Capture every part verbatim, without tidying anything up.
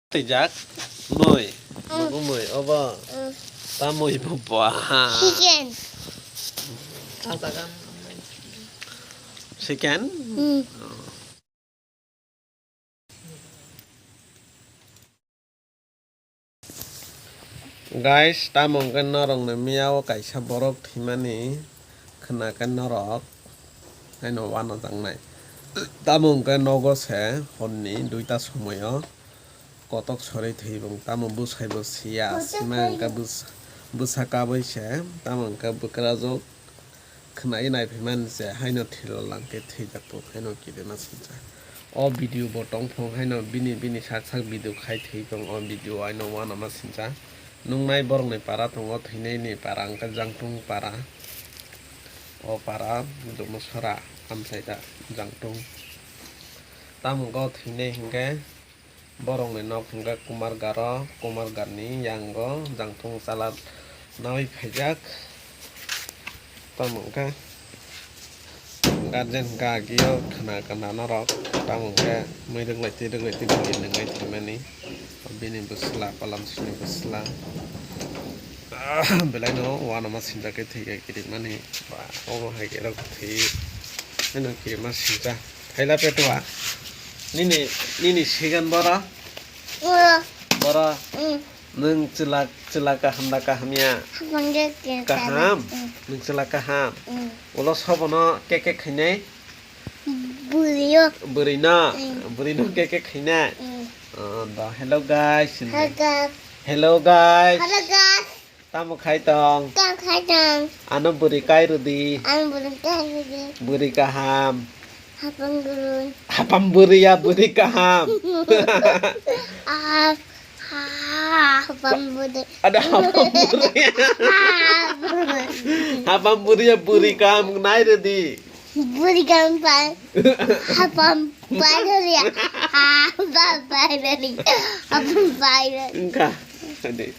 Twijak mui. Nugo mui obo. Tamui bo ba. Chicken. Chicken? Guys, tamo hwnkhe norokni miyao kaisa borok thwimani khwnakhe norok haino uanajaknai. Tamo hwnkhe nogo se horni duita somoio kotok sorwi thwibung, tamo bwsaibo siya, sima hwnkhe bwsa kabwi se, tamo hwnkhe bwkrajwk khwnai naiphimani se haino thwilal langkhe thwijakgo haino kirima sinsa. O video bo tongphung haino bini bini sak sak video khai thwi tong o video haino uanama sinsa. Nungnai borokni para tongo thwinaini para hwnkhe Jangtung para. O para Dumusora amchaida Jangtung. Tamo hwnkhe o thwinai hwnkhe Borokni nok hwnkhe Kumar Garo, Kumar Garni yango Jangthung chala naui phaijak. Tamo hwnkhe guardian hwnkhe agio khwna khwna norok, tamo hwnkhe mui rwgwlai twi rwgwlai twi bini nwngnai thwimani. Bini bwsla, Palamsrwini bwsla. Belaino uanama sinjakhe thwikha kirimani. Ba, omo hai khe rok thwi. Haino kirima sincha. Thaila petua. Nini, nini sigan bora. Bora. Bora. Nwng chwla, chwla kaham da kaham ya? Kaham. Nwng chwla kaham. Ulo sobono keke khainai? Bwrwino. Bwrwino? Bwrwino keke khainai? Oh, da, hello guys. Hello guys. Hello guys. Hello guys. Tamo khai tong? Tamo khai tong? Ano bwrwi kai rwdi. Ano bwrwi kai rwdi. Bwrwi kaham. Hapang bwrwi. Hapang bwrwi ya bwrwi kaham. Ah, ha, hapang bwrwi. Ada hapang bwrwi. Hapang bwrwi ya bwrwi kaham nai rwdi. Bwrwi kaham pai. Hapang pai rwdi ya. Hapang pai rwdi. Hapang pai rwdi. Engka. Ade.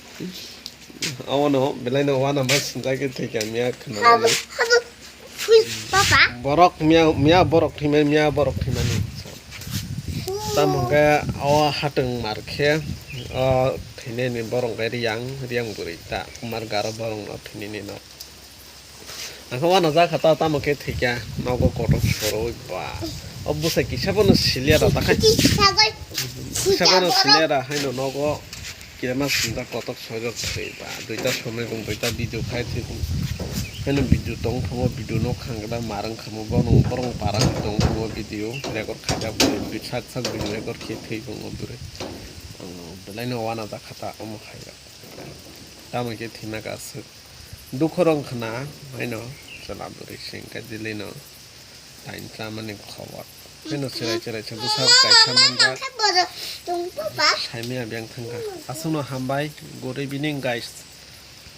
Abono belaino uanama sinjakhe thwikha miya khwnamani. Papa. Borok miya, miya borok thwimani, miya borok thwimani. Tamo hwnkhe o hatwng mar khe o thwinaini borok hwnkhe Riyang, Riyang bwrwi ta Kumar Garo borokno thwinaini no. Ang khe uanajak kha ta, tamo khe thwikha nogo kotok sorwi ba. O bwsai kisa bono siliya da ta khai. Kisa bono siliya da haino nogo kirima sinjak kotok soijak thwi ba. Duita somoi kung duita video khai thwi kung. Haino video tong thungo, video no khang da marang khamo bono borong para tong thungo video record khaijak bwrwi sak sak video record khe thwi kung o bwrwi. Ang belaino uanajak kha ta omo khaijak. Tamo khe thwima ka swk. Dukhorok khna haino chwla bwrwi se hwnkhe dilino tain chamani khobor. Haino chwrai chwrai se bwsa kaisa manjak. Saimaya biyang thangkha. Aswkno hambai, good evening guys.